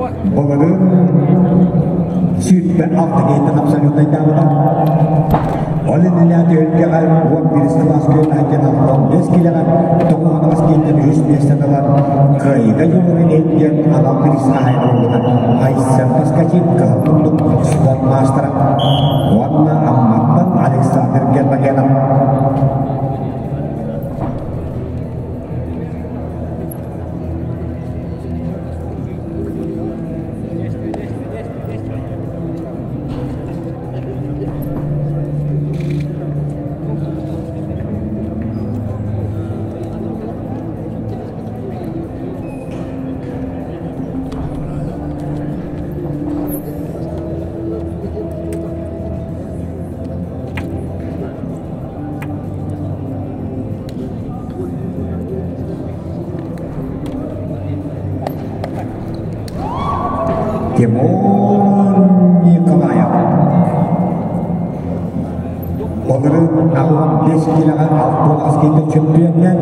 Былырыын 26 киһиттэн абсолютнайдаабыта. Ол иннинэ түһүлгэҕэ 11 кылаас күөн айдьан 65 киилэҕэ 98 киһиттэн үһүс миэстэни ылан кыайыыга дьулуурун иһин диэн анал бириис хаһаайына буолбута. Айсен Поскачин кыһыл муннук спорт маастара уонна Амматтан Александр Гермогенов. Тимур Николаев. Былырыын 85 киилэҕэ 68 киилэ чөмпүйүөннээн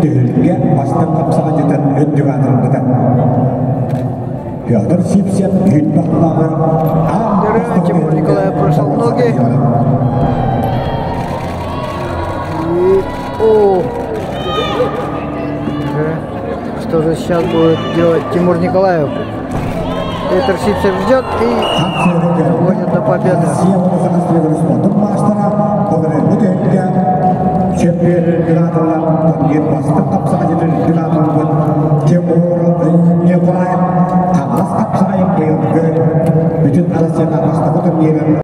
түһүлгэ бастыҥ хапсаҕайдьытын үрдүк аатырбыта. Петр Сивцев Үүтбахтааҕы аан Дыры Тимур Николаев прошел ноги. И... О! Что же сейчас будет делать Тимур Николаев? Петр Сивцев ждет и доводит до победы. Бүтүн Россияға бастакы турнирын.